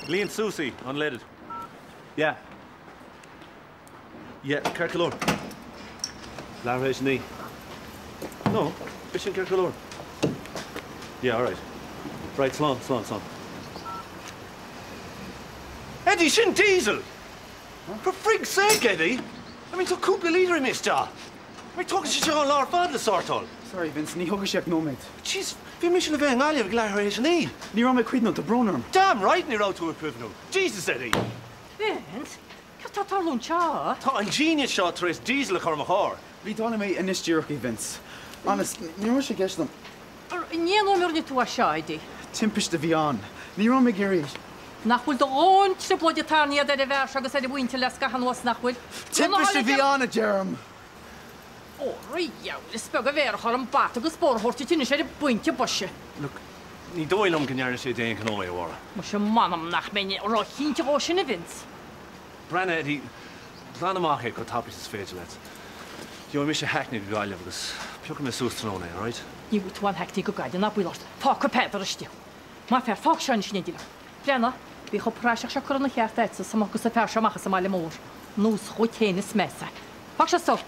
Líon suas í, unleaded. Yeah. Yeah, ceart go leor. Leathuair tar éis a 9. No, beidh sin ceart go leor. Yeah, alright. Right, slán, slán, slán. Eddie, sin diesel! For frig's sake, Eddie! I mean, tá cúpla lítre imithe isteach. I mean, tógann sé seo an lá ar fad le sórtáil. Sorry, Vince, ní thógfaidh sé ach nóiméad. Jeez, bhí mise le bheith i nGaillimh ag leathuair tar éis a 9. Ní raibh mé ag cuimhniú, tá brón orm. Damn right ní raibh tú ag cuimhniú. Jesus, Eddie! Vince, cad tá ag tarlú anseo? Tá an genius seo tar éis diesel a chur i mo charr. Vótáilfidh mé anois díreach é, Vince. Honest, ní raibh sé i gceist agam. An aon uaim a rinne tú é seo, Eddie? Timpiste a bhí ann. Ní raibh mé ag iarraidh. Nach bhfuil do dhóthain trioblóide tarraingthe agat ar an bhfear seo agus ar a mhuintir le scaitheamh anuas, nach bhfuil? Timpiste a bhí ann, a deirim! Óra dheabhail, is beag an mhéar a chur an bata agus bóthar a thabhairt duit anois ar an bpointe boise. Look, ní dóigh liom go ndearna sé d'aon ghnó é, a Mháire. Muise, m'anam nach mbeinn róchinnte dhó sin, a Vince. Breathnaigh, Eddie, glan amach é chomh tapaidh is is féidir leat. Gheobhaidh mise hackney go Gaillimh agus piocfaidh mé suas tráthnóna é, alright? Ní bhfuil tú aon hackney go Gaillimh, ná baol ort. Fágfaidh Peadar istigh. Maith an fear, fág seo anois in éindí liom. Breathnaigh, bí chomh praiseach seo curtha ina cheart agatsa sula dtiocfas an fear seo amach as an mbaile mór. Anuas chugat féin is measa é. Fág seo so.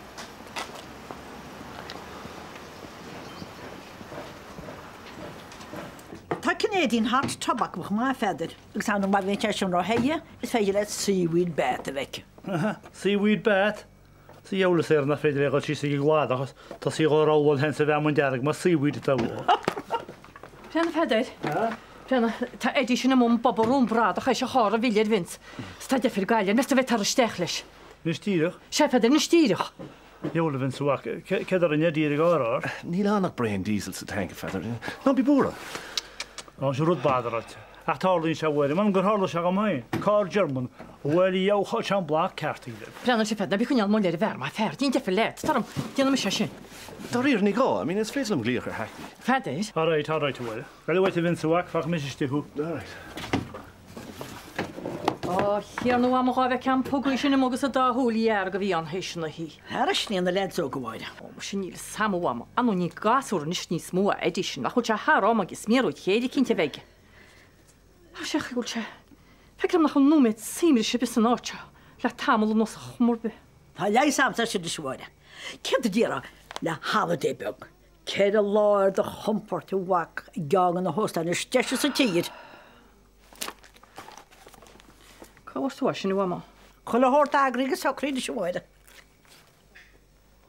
Tá Canadian Heart Tobacco chomh maith, a Pheadair, agus ar ndóigh má bhíonn sé sin ró-the, is féidir leat seaweed bath a bheith aici. Seaweed bath? Sa dheabhail is air nach féidir é a dhul síos ag an gcladach is tosaí dhá rabhadh féin sa bhfeamainn dearg mar seaweed atá uathu. Breathnaigh, a Pheadair. Breathnaigh, tá Eddie sin i mbun bobarún bradach théis an charr a mhilleadh ar Vince. Is tá deifir Gaillimh, meas tú an bhféadfá rith isteach leis? Anois díreach. Sea, a Pheadair, anois díreach. Dheabhail a Vince a mhac, céard a rinne Eddie ar an gcarr ort? Níl ann ach braon diesel sa tank, a Pheadair. Ná bí buartha. Á, sin rud bother-áilte. Ach tarlaíonn sé uair, m'anam gur tharla sé dhom féin. Carr German, bhuel, dheabhail chaill sé an block ceart í. Breathnaigh, a Pheadair, ná bí ag coinneáil moill ar an bhfear, maith an fear, déan deifir leat, tar orm, déanfaidh mise é sin. Dáiríre, ní gá, I mean, is féidir liom glaoch ar hackney. Pheadair. All right, all right, a Mháire. Gabh uait a Vince a mhac, fágfaidh mise istigh thú. All right. Á, Thiarna a Mhama dhá bhfeicfeá an pugaí sin amuigh agus an dá shúil dhearg a bhí ann théis na hoíche. Thairis ní na leaids óga, a Mháire. Ó, muise níl fhios a'm a Mhama, ar ndóigh ní gasúr anois níos mó é Eddie sin, nach bhfuil sé thar am aige sméaróid chéille eicínt a bheith aige. Ach sé chaoi bhfuil sé. Feictear dom nach bhfuil nóiméad suaimhnis ar bith san áit seo le tamall anuas ar chuma ar bith. Tá leigheas a'msa air sin anois, a Mháire. Céard a déarfá le holiday beag? 4 lá ar do chompord a mhac i gceann de na hóstáin is deise sa tír. Cá bhfuair tú é sin, a Mhamá? Chuile shórt eagraithe agus socraithe anois, a Mháire.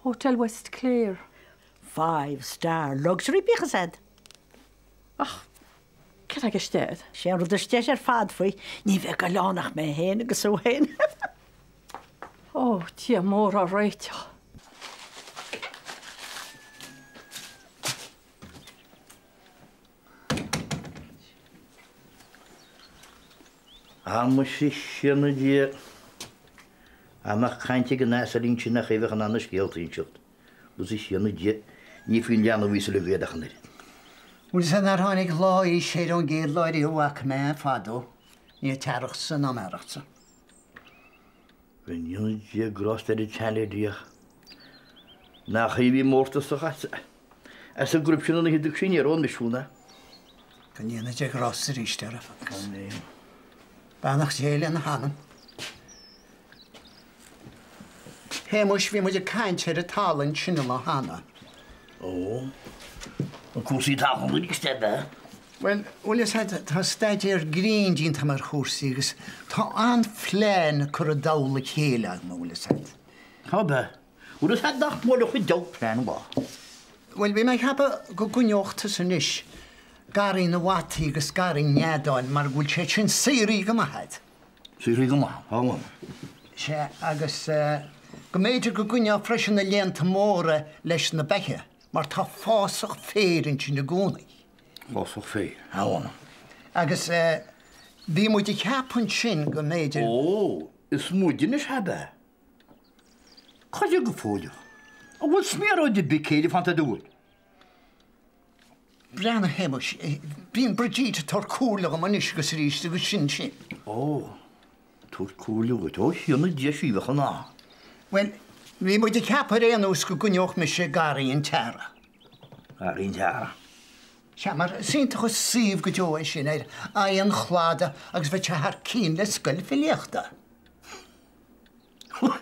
Hotel West Clare. Five star luxury, bíodh fhios a'd. Ach céard tá i gceist a'd? Sé an rud is deise ar fad faoi, ní bheidh ag goil ann ach mé féin agus thú féin. Ó, Dia mór ár réiteach. Á muise, a Thiarna Dia, dá mbeadh caint ag an asailín sin nach é a bheadh in ann na scéalta a inseacht. Agus a Thiarna Dia, ní faoin leanbh a bhíos uilig iad ach an oiread. Bhfuil 'fhios a'd nár tháinig lá aois air ón gcéad lá ariamh a bhfaca mé é fadó, ní an t-earrach-sa ná m'fhearachtsa. Go ndéana Dia grásta ar an tseanlady ach nach í a bhí mórtasach as an gcruib sin an oíche a dtug sí aniar ón misiún é. Go ndéana Dia grásta arís air, agus beannacht Dé lena hanam. Shéamuis, bhí muid ag caint ar an talamh ansin an lá cheana. Ó, na cúrsaí talún arís, ab ea? Bhuel, bhfuil fhios a'd, tá staidéar grinn déanta agam ar chúrsaí agus tá an-phlean curtha i dtoll a chéile agam, an bhfuil fhios a'd. Ab ea? Bhfuil fhios a'd nach mór a chuid dul plean mhaith. Bhuel, bhí mé ag ceapadh go gcoinneodh tusa anois garraí na bhfataí agus garraí an fheadáin mar go bhfuil siad sin saothraithe go maith a'd. Saothraithe go maith, tá ann. Sea, agus go mb'fhéidir go gcoinneofá freisin na léanta móra leis na beithe, mar tá fásach féir ansin i gcónaí. Fásach féir, tá ann. Agus bhí muid ag ceapadh ansin go mb'fhéidir. Ó, is muid anois, ab ea? Cad é go fóilleach? An bhfuil sméaróid ar bith céille fanta a'd an bhfuil? Breathnaigh, a Shéamuis, bíonn Brigitte ag tabhairt comhairle dhom anois agus arís agus sin sin. Ó, tabhairt comhairle dhuit. Ó, Thiarna Dia, sí bheadh in ann. Bhuel, bhí muid ag ceapadh ar aon nós go gcoinneodh mise garraí an tsearraigh. Garraí an tsearraigh. Sea, mar is iontach an suíomh go deo é sin ar aghaidh an chladaigh agus bheadh sé thar cionn le scoil filíochta. Bhuel,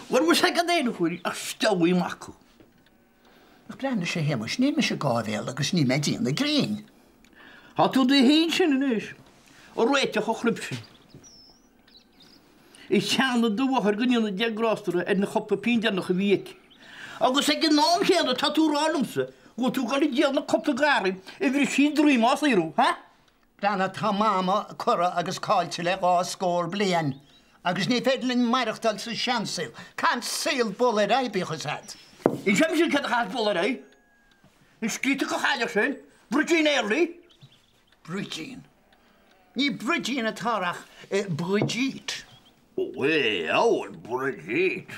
bhfuil sé ag an aon chuid ach stealladh amach acu. Ach breathnaigh anois a Shéamuis, níl mise ag áibhéil agus níl mé ag déanamh grinn. Tá tú duit féin sin anois, a réiteach an chlib sin. Is teanna do mháthair go ndéana Dia grásta uirthi ar na cúpla pingin deireanach a bhí aici. Agus ag an am chéanna tá tú ag rá liomsa go bhfuil tú ag dul ag díol na cúpla garraí a bhris sí droim á saothrú, ha? Breathnaigh, tá Mama curtha agus caillte le dhá scór bliain agus ní féidir linn maireachtáil sa seansaol. Caithfidh an saol bualadh ar aghaidh, bíodh fhios a'd. Inseoidh mise céard a chaithfeas bualadh ar aghaidh. An scríofa go chailleach sin, Bridín Early. Bridín. Ní Bridín atá ach Brigitte. Bhuel, Brigitte.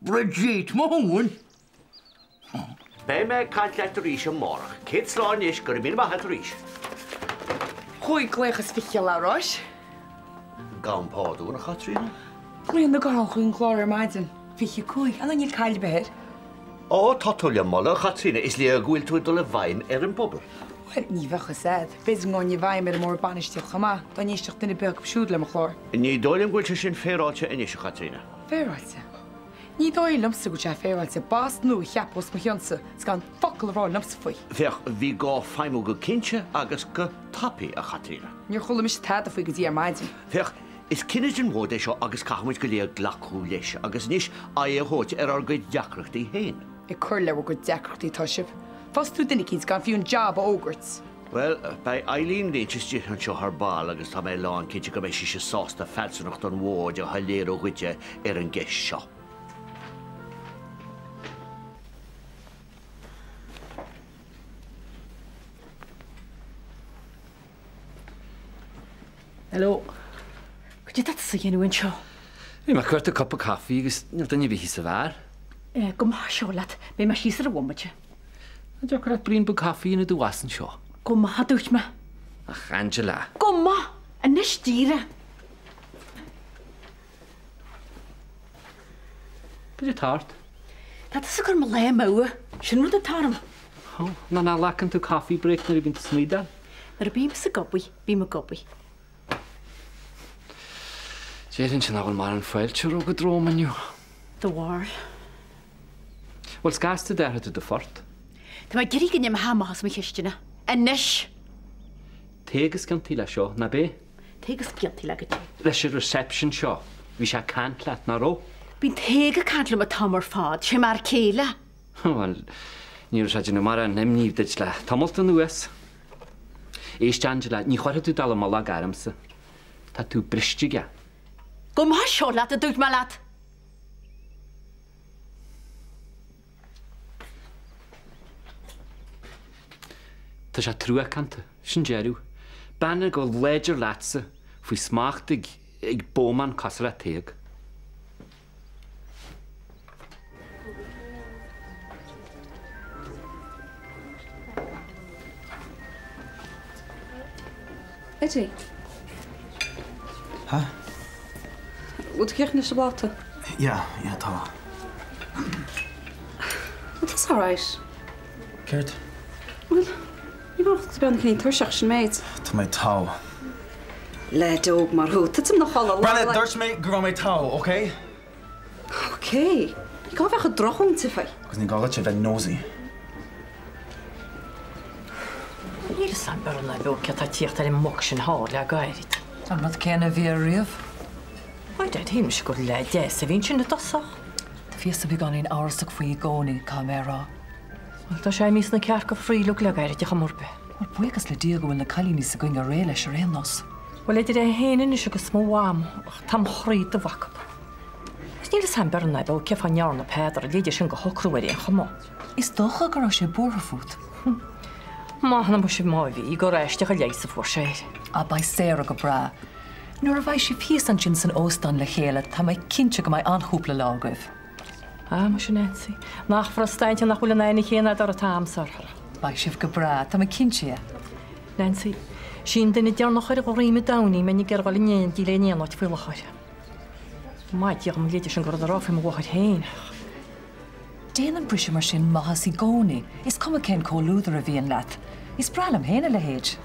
Brigitte, mo thóin. Beidh mé ag caint leat arís amárach. Céad slán anois, go raibh míle maith agat arís. Chúig ghlaoch is fiche a Labhráis. Gabhaim pardún, a Chaitríona. Glaonna gutháin chuig an gclár ar maidin. 25, ach níl caill ar bith air. Ó, tá tú le moladh, a Chaitríona. Is léir go bhfuil tú ag dul i bhfeidhm ar an bpobal. Bhuel, ní bheadh fhios a'd. B'fhéidir go ngabhfainn i bhfeidhm ar an mbord bainistíochta chomh maith, dá n-éistfeadh duine ar bith acu siúd le mo chlár. Ní dóigh liom go bhfuil sé sin féaráilte anois, a Chaitríona. Féaráilte? Ní dóigh liomsa go bhfuil sé féaráilte boss nua a cheapadh os mo chionn-sa is gan focal a rá liomsa faoi. Féach, bhí gá feidhmiú go cinnte agus go tapaidh, a Chaitríona. Níor chuala mise tada faoi go dtí ar maidin. Féach, is cinneadh den bhord é seo agus caithfimid go léir glacadh leis agus anois aghaidh a thabhairt ar ár gcuid deacrachtaí féin. Ag cur le bhur gcuid deacrachtaí atá sibh. Fostú duine eicínt gan fiú an job a fhógairt. Bhuel, beidh Eileen Lynch istigh anseo thar ball agus tá mé lán cinnte go mbeidh sise sásta fealsúnacht an bhoird a shoiléiriú dhuit ar an gceist seo. Hello. Cad é atá tusa a dhéanamh anseo? Bhí mé ag cuartú cupa caife agus níl duine ar bith thíos sa bheár. Eh, go maith seo leat. Beidh mé síos ar an bhomaite. An dtiocfadh leat braon beag caife a dhéanamh domh as anseo? Go maith, a dúirt mé. Ach Angela. Go maith! Anois díreach. Cad é atá ort? Tá tusa ag cur mo lá amú. Sin rud atá orm. Ó, ná nach nglacann tú coffee break nuair a bhíonn tú san Iodáil? Nuair a bímse ag obair, bím ag obair. Déarfainnse nach bhfuil mórán fáilte rógad romham inniu. Do bharúil. Bhuel, is gasta d'athraigh tú do phort. Tá mé ag iarraidh go n-imeofá amach as mo chisteanach. Anois! Tadhg is ciontaí le seo, nach b'é? Tadhg is ciontaí le goidé. Leis an reception seo. Bhí sé ag caint leat, nach raibh? Bíonn Tadhg ag caint liom an t-am ar fad, sé m'fhear céile. Bhuel, ní raibh sé ag déanamh mórán imní duit le tamalt anuas. Éist, Angela, ní chuirfidh tú dallamullóg ormsa. Tá tú briste aige. Go maith seo leat, a dúirt mé leat! Tá sé truacánta, sin deireadh. Bean chomh láidir leatsa faoi smacht ag ag bómán cosúil le Tadhg. Eddie. Ha? Bhfuil tú críochnaithe leis an bpláta? Yeah, yeah, tá. Bhfuil tusa alright? Céard? Bhuel, ní bheadh tú beagáinín tuirseach sin méid. Tá mé togha. Leaid óg mar thú, titim 'na chodladh. Breathnaigh, dúirt mé go raibh mé togha, ok? Ok. Ní gá bheith chomh drochmhúinte faoi. Agus ní gá duit a bheith nosy. Níl fhios a'm beag ná beag céard tá ag tíocht ar an mboc sin thall le gairid. An rud céanna a bhí air riamh. Why Dad, shíl mise gur leaid deas a bhí ansin i dtosach. Do bhíos-sa beagáinín amhrasach faoi i gcónaí, caithfidh mé a rá. Bhuel, tá sé imithe sna cearca fraoigh le gairid ar chuma ar bith. Bhuel, buíochas le Dia go bhfuil na cailíní s'againne réidh leis ar aon nós. Bhuel, idir é féin anois agus mo mham, ach tá mo chroí dubh acu. Agus níl fhios a'm beag ná beo cén fáth a ndearna Peadar a leithéid sin de shocrú ar aon chuma. Is dócha go raibh sé buartha fút. Maith muise má bhí, gur aisteach an leigheas a fuair sé air. Ah, beidh Sarah go breá. Nuair a bheidh sibh thíos ansin san óstán le chéile, tá mé cinnte go mbeidh an-chúpla lá agaibh. Ah, muise Nancy, nach frustrante nach bhfuil an aithne chéanna agat ar an t-am orthu. Beidh sibh go breá, tá mé cinnte dhe. Nancy, sí an duine deireanach ar dhroim an domhain í a mbeinn ag iarraidh dul in éindí léi in aon áit faoi láthair. Maith Dia dhom a leithéid sin de rud a rá faoi mo mháthair féin, ach. Déanann briseadh mar sin maitheas i gcónaí, is cuma cén comhluadar a bhíonn leat. Is breá liom féin a leithéid.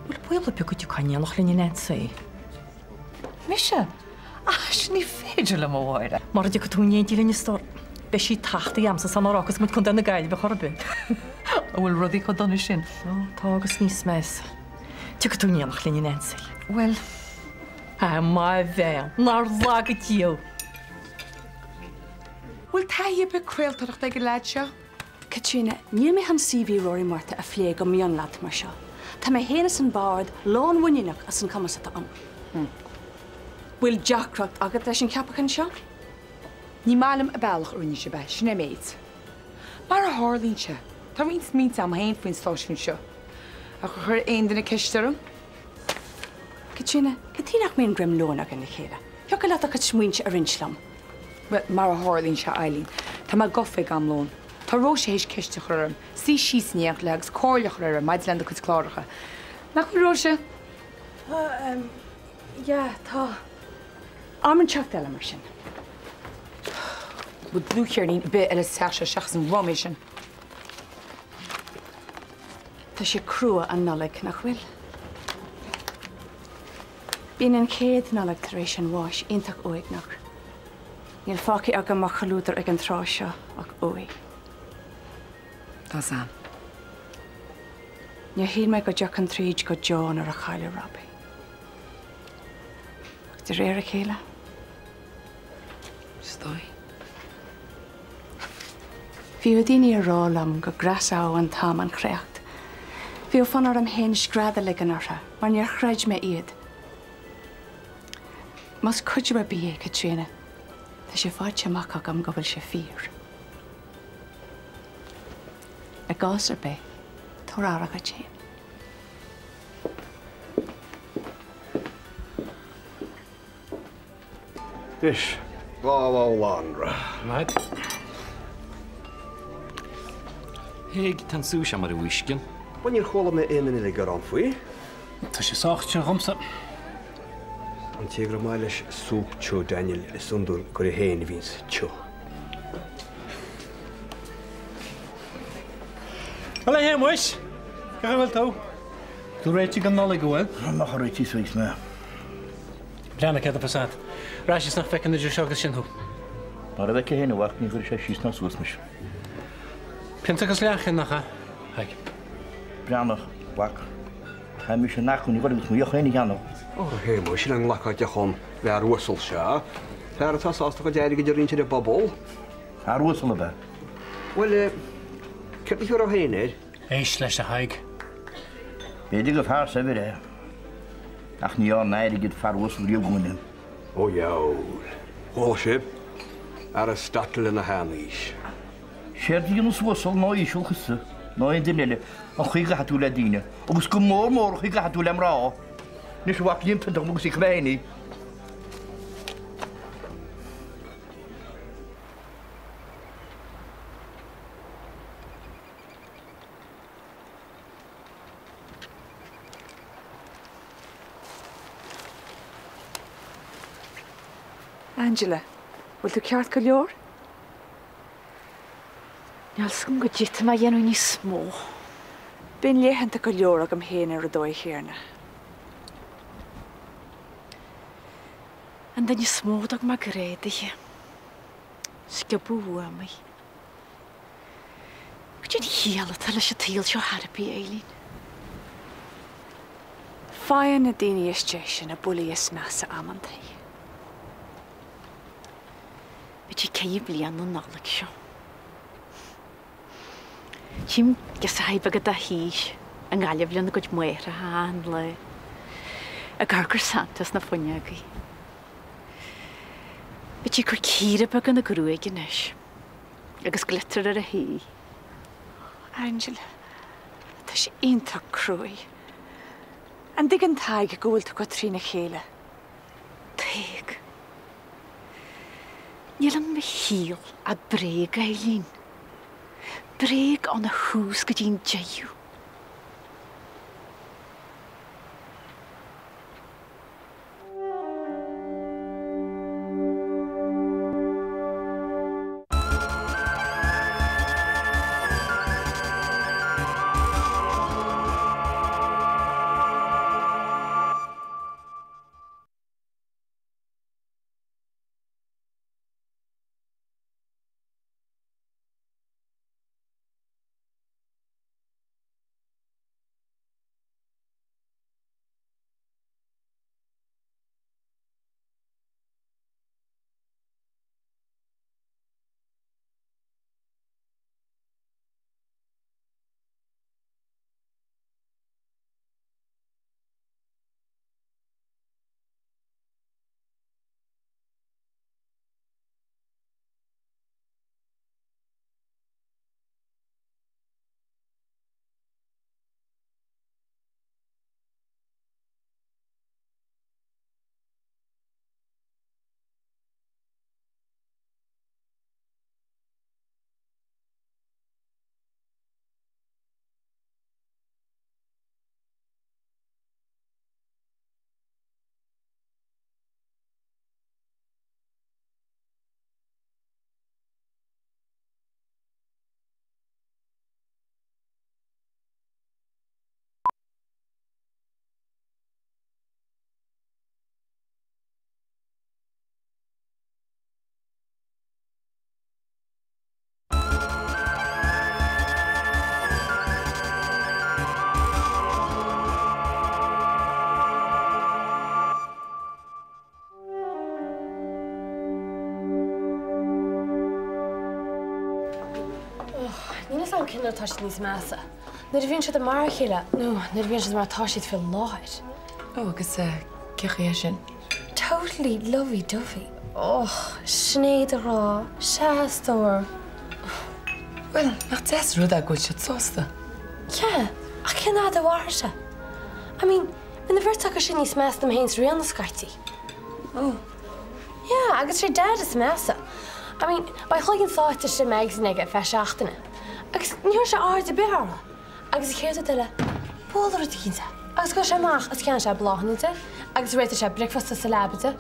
Bhfuil baol ar bith go dtiocfá in éineacht linn a Neansaí? Mise? Ah, sin ní féidir liom, a Mháire. Mara dtiocfaidh tú in éindí linn a stór, beidh sí tachtaithe a'msa sula bhfágfas muid Contae na Gaillimhe chor ar bith. An bhfuil rudaí chomh dona sin? Ó, tá agus níos measa. Tiocfaidh tú in éineacht linn a Neansaí. Bhuel. Ah, mo bhean, nár laga Dia thú! Bhfuil taithí ar bith craoltóireachta ag an leaid seo? Caitríona, níl mé chun CV Rory Murtagh a phlé go mion leat mar seo. Tá mé féin is an Bord lánmhuiníneach as an chumas atá ann. Bhfuil deacracht agat leis an cheapachán seo? Ní maith liom an bealach a rinne sibh é, sin é an méid. Mar a tharlaíonn sé, tá roinnt smaointe agam féin faoin stáisiún seo. Ach ar chuir aon duine ceist orm? Caitríona, cad chuige nach mbíonn greim lóin againn le chéile? Thiocfadh leat do chuid smaointe a roinnt liom. Bhuel, mar a tharlaíonn sé, Eileen, tá mé gafa ag am lóin. Tá Róise théis ceist a chur orm suí síos in éineacht léi agus comhairle a chur uirthi maidir lena cuid cláracha. Nach bhfuil, Róise? Tá, em, yeah, tá. Am inteacht eile, mar sin. Bhfuil dlúthcheirnín ar bith eile sa teach seo seachas an ráiméis sin? Tá sé crua an Nollaig, nach bhfuil? Bíonn an chéad Nollaig tar éis an bháis iontach uaigneach. Níl fágtha agam mar chomhluadar ag an tráth seo ach uaigh. Tá Sam. Níor shíl mé go dtiocfainn tríd go deo nuair a cailleadh Robbie. Ach de réir a chéile. Is dóigh. Bhíodh daoine ag rá liom go gcreasódh an t-am an chréacht. Bhíodh fonn orm féin scread a ligean orthu, mar níor chreid mé iad. Más cuidiú ar bith é, Caitríona, tá sé faighte amach agam go bhfuil sé fíor. I gcás ar bith, tabhair aire dhuit féin. Anois, 2 bhabhla anraith. Maith. Thaidhg, tá an sú seo mar a mhúisceann. Bhuel, níor chuala mé aon duine eile ag gearán faoi. Tá sé sách te dhomsa. An té gur maith leis súp tiubh, Daniel, is iondúil gur é féin a bhíonns tiubh. Bhuel, a Shéamuis, cén chaoi a bhfuil tú? Tú réitithe don Nollaig, an bhfuil? Nach réitithe suas mé. Breathnaigh céard atá fós agat. Rachadh is nach bhfeiceann idir seo agus sin thú. Mara bhfeicfidh féin a mhac, ní chuirfidh sé síos ná suas mise. Pionta agus leathcheann, nach ea, Thaidhg? Breathnach, a mhac. Tá mise in acmhainn a dhul agus mo dheoch féin a cheannach. Ó, a Shéamuis, an nglacfá deoch ón bhfear uasal seo, fear atá sásta a chuid airgid a roinnt ar an bpobal? Fear uasal ab ea? Bhuel, céard a thiúrfá féin air? Éist leis, a Thaidhg. B'fhéidir gur fear saibhir é, ach ní dhearna airgead fear uasal riamh de dhuine. Ó dheabhail. Chuala sibh? Aristotle ina sheanaois. Séard a dhéanas uasal ná íseal thusa ná aon duine eile, an chaoi a gcaithfidh tú le daoine, agus go mór mór an chaoi a gcaithfidh tú le mná. Anois a mhac, líon pionta dhom agus íocfaidh mé féin í. Angela, bhfuil tú ceart go leor? Níl 's agam goidé tá mé a dhéanamh níos mó. Bíonn laethanta go leor agam féin ar an dóigh chéanna. An duine is mó a dtug mé grá dithe, sciobadh uaim í. Cad é an chiall atá leis an tsaol seo chor ar bith, a Eileen? Faigheann na daoine is deise na buillí is measa amantaí. Beidh sí 50 bliain an Nollaig seo. Tchím girseachaí beaga dá haois i nGaillimh lena gcuid máithreacha achan lá, ag amharc ar Santa sna fuinneogaí. Beidh sí ag cur cíora beaga ina gruaig anois. Agus glitter ar a haghaidh. Angela, tá sé iontach cruaidh. An dtuigeann Tadhg go bhfuil tú go trína chéile? Tadhg. Níl in mo shaol ach bréag, a Eileen. Bréag óna thús go dtí'n deireadh. Níl a fhios agam cén uair atá siad níos measa. Nuair a bhíonn siad mar a chéile nó nuair a bhíonn siad mar atá siad faoi láthair. Ó, agus cén chaoi é sin? Totally lovey-dovey. Och, Sinéad a ghrá, sea a stór. Bhuel, nach deas an rud é go bhfuil siad sásta? Yeah, ach cén fhad a mhairfidh sé? I mean, bíonn an bheirt acu sin níos measa ná mé féin is Ríona scaití. Oh. Yeah, agus sé Dad is measa. I mean, beidh a chloigeann sáite istigh i magazine aige ar feadh seachtaine. Agus ní thabharfaidh sé aird ar bith orthu. Agus an chéad rud eile, buailfidh rud eicínt é. Agus gabhfaidh sé amach is ceannóidh sé bláthanna di, agus réiteoidh sé bricfeasta sa leaba di.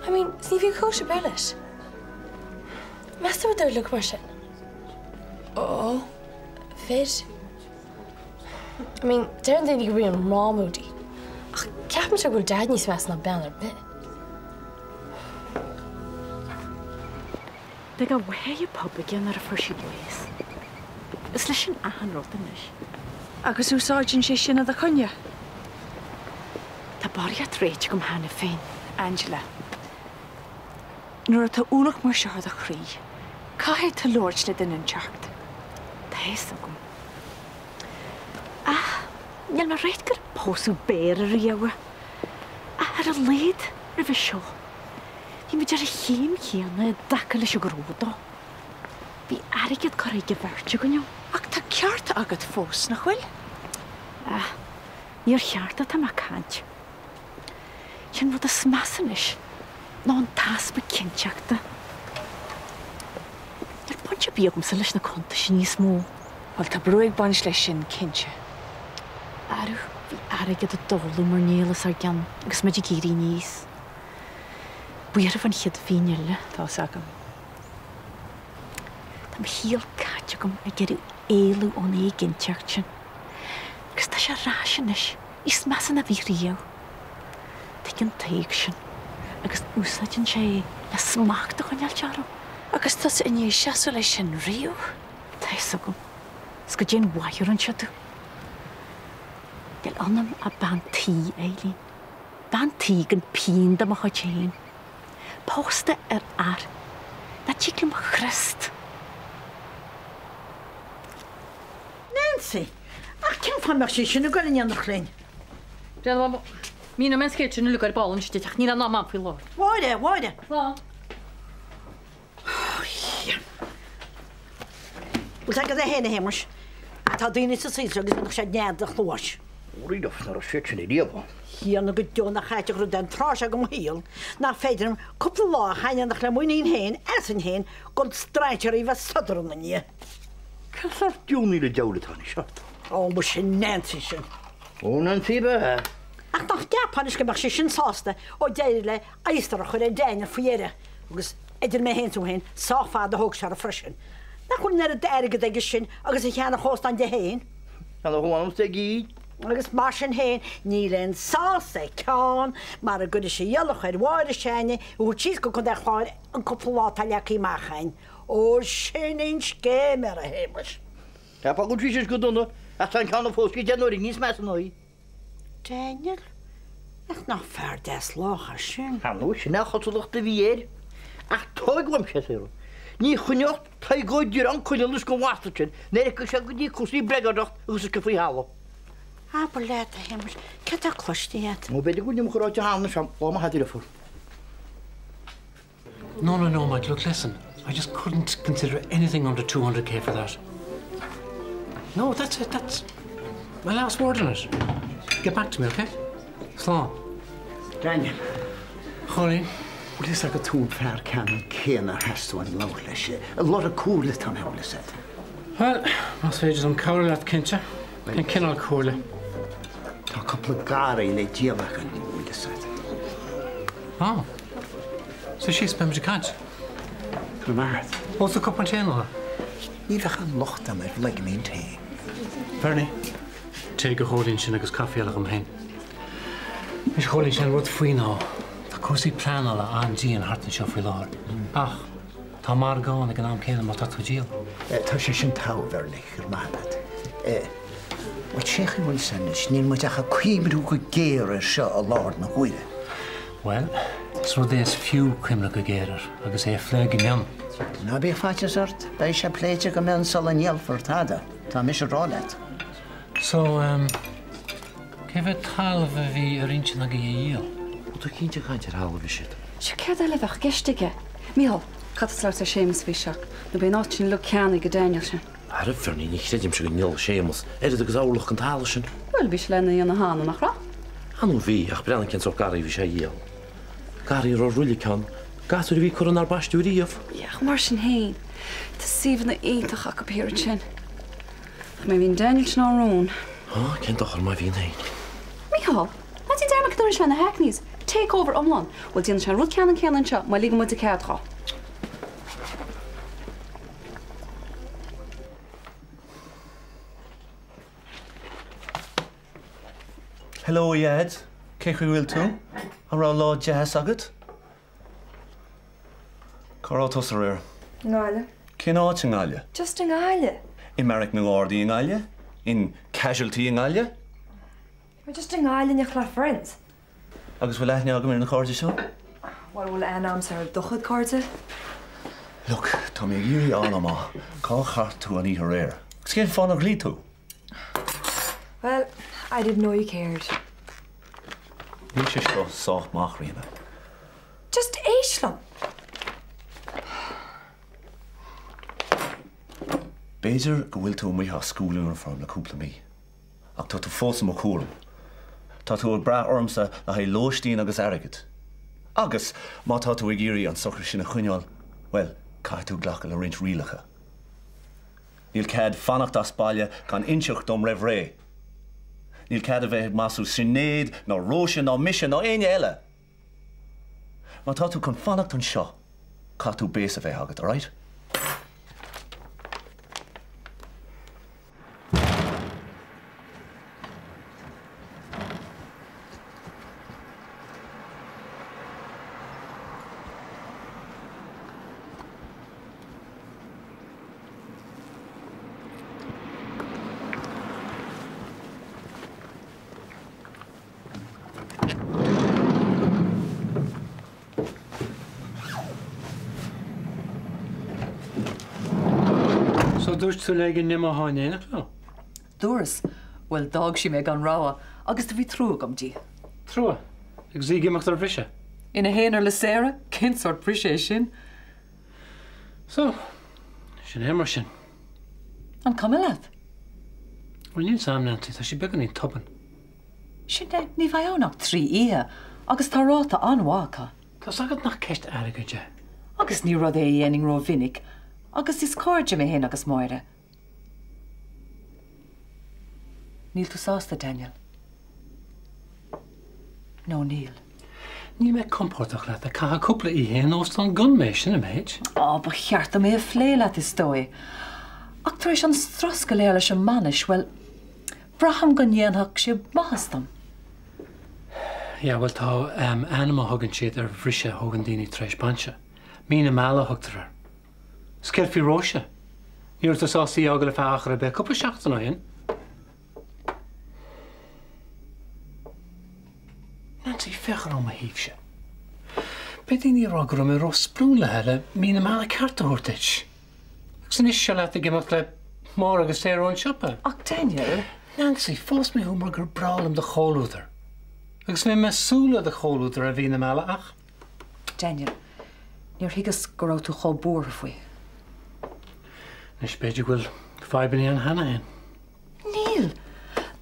I mean, 's ní bhíonn cúis ar bith leis. Meas tú an bhfuil uilig mar sin? Ó. Fir. I mean, deireann daoine go mbíonn mná moody. Ach ceapaimse go bhfuil Dad níos measa ná bean ar bith. Beidh a mháthair pub aige nuair a fuair sí bás. Is leis sin achan rud anois. Agus úsáideann sé sin i do choinne? Tá barraíocht réitigh agam cheana féin. Angela, nuair atá ualach mar seo ar do chroí, caithfidh tú labhairt le duine inteacht. Tá fhios agam. Ach níl mé réidh gur pósadh Béara riamh. Ach ar a laghad roimhe seo, bhí muid ar an chéim chéanna i dtaca leis an ghnó dó. Bhí airgead curtha ag an bheirt againn ann. Ach tá cearta agat fós, nach bhfuil? Ah, ní ar chearta atá mé ag caint. Sé an rud is measa anois ná an t-easpa cinnteachta. Níl baint ar bith agamsa leis na cuntais níos mó. Bhuel, tá brú ag baint leis sin, cinnte. Arú, bhí airgead ag dólú mar néal os ár gcionn agus muid ag éirí aníos. Buartha fán chéad phingin eile. Tá's agam. Tá mo shaol caite agam ag iarraidh éalú ón éiginnteacht sin. Agus tá sé ar ais anois, níos measa ná bhí riamh. Tuigeann Tadhg sin agus úsáideann sé é le smacht a choinneáilt orm. Agus tusa i ndiaidh seasamh leis sin riamh? Tá fhios agam. Is goidé an mhaith a rinne sé domh. Níl ionam ach bean tí, Eileen. Bean tí gan pingin de mo chuid féin. Pósta ar fhear nach dtig liom a chriosc. Nancy, Ach cén fáth a mbeadh sí sin ag goil in éineacht linn? Déanfaidh mé míniú mé an scéal sin uilig ar ball anois duit ach níl aon am a'm faoi láthair. Mháire, Mháire! Slán. Bhfuil 's agat é féin, a Shéamais? Tá daoine sa saol seo agus bheadh sé nead do chluais. Rí ná raibh siad sin ariamh ann. Thiarna go deo nach ait an rud é an tráth seo de mo shaol nach féidir liom cúpla lá a chaitheamh in éineacht le m'iníon féin, asainn féin, gan strainséirí a bheith ag sodar ina ndiaidh. Cén sórt deonaí le diabhal atá anois ort? Ó, muise Nancy sin. Ó, Nancy ab ea? Ach nach gceapfá anois go mbeadh sí sin sásta ó d'éirigh léi adhastar a chur ar Daniel faoi dheireadh agus idir mé féin is tú féin, sách fada a thóg sé uirthi freisin. Nach bhfuil an oiread airgid aige sin agus a cheannódh óstán di féin? Cheannódh amháin os ag í. Agus mar sin féin, níl aon sás ag Ceán mara gcuirfidh sé iallach ar Mháire s'againne í a thabhairt síos go Contae an Chláir an cúpla lá atá leagtha amach againn. Ó, sin í an scéiméara, a Shéamais. Cheapfá go bhfuil sí go dona ach tá an ceann a phós sí 10 n-uaire níos measa ná í. Daniel? Ach nach fear deas lách é sin? Ar ndóigh, sin é an chosúlacht a bhí air. Ach tóig uaimse é, Sarah. Ní choinneodh Tadhg Ó Direáin coinneal anois den bhastard sin nuair a fheicfeadh sé go dtí cúrsaí breigeardacht agus uisce faoi thalamh. Abair leat, a Shéamais, céard atá cloiste agat? Ó, b'fhéidir go bhfuil iomarca ráite cheana anois, lá maith a deirfiúr. No, no, no, Mike, look, listen. I just couldn't consider anything under 200k for that. No, that's it, that's my last word on it. Get back to me, okay? Slán. Daniel. Chóilín. Bhfuil fhios agat tú an fear ceannann céanna ar theastaigh uaim labhairt leis. Ag lorg comhairle atá mé, bhfuil fhios agat. Bhuel, más féidir liom cabhrú leat, cinnte. Cén cineál comhairle? Tá cúpla garraí le díol againn, bhfuil fhios agat. Á. Suigh síos, beimid ag caint. Go raibh maith agat. Ólfaidh tú cupán tae nó? Ní bheadh aon locht agam ar bhloigimín tae. Bernie, téigh go Chóilín sin agus caife eile dhom féin. Anois, a Chóilín, sé an rud faoi ná, tá cúrsaí pleanála an-dian thart anseo faoi láthair. Ach tá margadh ann ag an am céanna má tá tú ag díol. Tá sé sin togha, Bernie, go raibh maith agat. Bhuel, cén chaoi a bhfuil sé anois, níl muid ach ag cuimhniú go géar air seo i láthair na huaire. Bhuel, is rud é is fiú cuimhneamh go géar air agus é a phlé go mion. Ná bíodh faitíos ort, beidh sé pléite go mion sula ndíolfar tada, tá mise ag rá leat. So, em, cé mhéad talamh a bhí ar intinn agaibh a dhíol? Bhfuil tú cinnte ag caint ar thalamh a bhí siad? Sea, céard eile a bheadh i gceist aige? Mícheál, caithfidh tú labhairt le Séamus faoi seo, nó beidh an áit sin uilig ceannaithe ag Daniel sin. Ara Fernie, ní chreidimse go ndíolfaidh Séamus oiread agus orlach den talamh sin. Bhuel, bhí sé lena dhéanamh cheana, nach raibh? Ar ndóigh bhí, ach breathnaigh cén sórt garraí a bhí sé a dhíol. Garraí a raibh roilig ann, gasúir a bhí curtha nár baisteadh riamh. Yeah, ach mar sin féin, tá suíomhanna iontacha acu thiar ansin. Ach má bhíonn Daniel sin á rún. Á, cén dochar má bhíonn féin. Mícheál, ná déan dearmad cad a rinne sé le na Hackneys? Take over iomlán. Bhuel, déanfaidh sé an rud ceannann céanna anseo má ligeann muid cead dhó. Hello a Dhaid, cén chaoi a bhfuil tú? An raibh lá deas agat? Cá raibh tusa aréir? I nGaillimh. Cén áit i nGaillimh? Just i nGaillimh. I mBeairic na nGardaí i nGaillimh? In Casualty i nGaillimh? Just i nGaillimh in éineacht le friends. Agus bhfuil aithne agam ar na cairde seo? Bhuel, bhfuil aithne agamsa ar do chuid cairde? Look, tá mé ag iarraidh a fháil amach cá chaith tú an oíche aréir? Agus cén fáth nár ghlaoigh tú? Well, I didn't know you cared. Níl sé seo sách maith, Ríona. Just éist liom! B'fhéidir go bhfuil tú amuigh as school uniform le cúpla mí. Ach tá tú fós i mo chúram. Tá tú ag brath ormsa le haghaidh lóistín agus airgead. Agus má tá tú ag iarraidh an sochar sin a choinneáil, bhuel, caithfidh tú glacadh le roinnt rialacha. Níl cead fanacht as baile gan inseacht dom roimh ré. Níl cead a bheith ag maslú Sinéad ná Róise ná mise ná éinne eile. Má tá tú chun fanacht anseo, caithfidh tú béas a bheith agat, alright? So dúirt tú léi go n-imeofá in éineacht leo? Dúras. Bhuel, d'fhág sí mé gan rogha agus do bhí trua agam di. Trua? Agus í ag imeacht ar bhriseadh? Ina haonar le Sarah? Cén sórt briseadh é sin? So, sin é mar sin. An cuma leat? Bhuel, níl 's a'm, Nancy, tá sé beagáinín tobann. Sin é, ní bheidh ann ach 3 oíche agus tá ráta an-mhaith acu. Tá's agat nach ceist airgid é. Agus ní rud é a dhéanfainn rómhinic agus is cairde mé féin agus Máire. Níl tú sásta, Daniel? Nó níl? Níl mé compordach leat ag caitheamh cúpla oíche in óstán gan mé, sin an méid. Á, ba cheart dom é a phlé leat, is dóigh. Ach tar éis an strus go léir leis an mbainis, bhuel, Braithim go ndéanfadh sé maitheas dom. Yeah, bhuel tá ainm a thugann siad ar bhriseadh a thógann daoine tar éis bainse. Mí na meala a thugtar air. 'S céard faoi Róise? Ní raibh tú sásta í a fhágáil ar feadh achar ar bith cúpla seachtain ó shin. Nancy, féach ar ó mo thaobhse. Beidh daoine ag rá go raibh mé ró-sprionlaithe le mí na meala ceart a thabhairt duit. Agus anois seo leat ag imeacht le Máire agus Sarah ón siopa. Ach Daniel. Nancy, phós mé thú mar gur breá liom do chomhluadar. Agus bhí mé ag súil le do chomhluadar ar mhí na meala ach. Daniel, níor thuigeas go raibh tú chomh buartha faoi. Anois b'fhéidir go bhfuil fadhbanna ann cheana féin. Níl!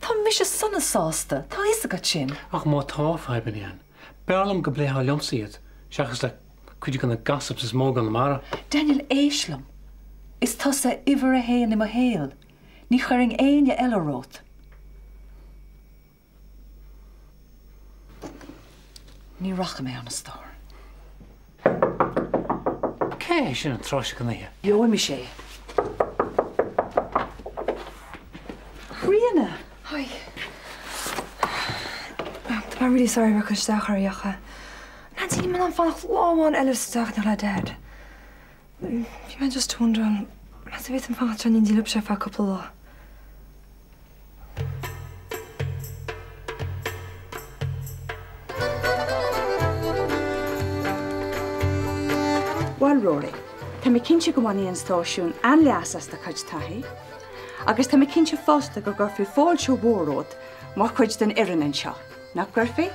Tá mise sona sásta, tá a fhios agat sin. Ach má tá fadhbanna ann, b'fhearr liom go bpléifeá liomsa iad seachas le cuid de na gossips is mó i gConamara. Daniel, éist liom. Is tusa uimhir a haon i mo shaol. Ní chuirfinn éinne eile romhat. Ní rachaidh mé ann a stór. Cé hé sin an tráth seo den oíche? Gheobhaidh mise é. Ríona! Hi. Tá mé really sorry a bheith ag cur isteach oraibh ach Nancy, níl mé in ann fanacht lá amháin eile sa teach le Dad. Bhí mé just wondering, meas tú an bhféadfainn fanacht anseo in éindí libhse ar feadh cúpla lá? Bhuel, Rory, Tá mé cinnte go mbainfidh an stáisiún an-leas as do chuid taithí. Agus tá mé cinnte fosta go gcuirfí fáilte mhór romhat mar chuid den fhoireann anseo, nach gcuirfí?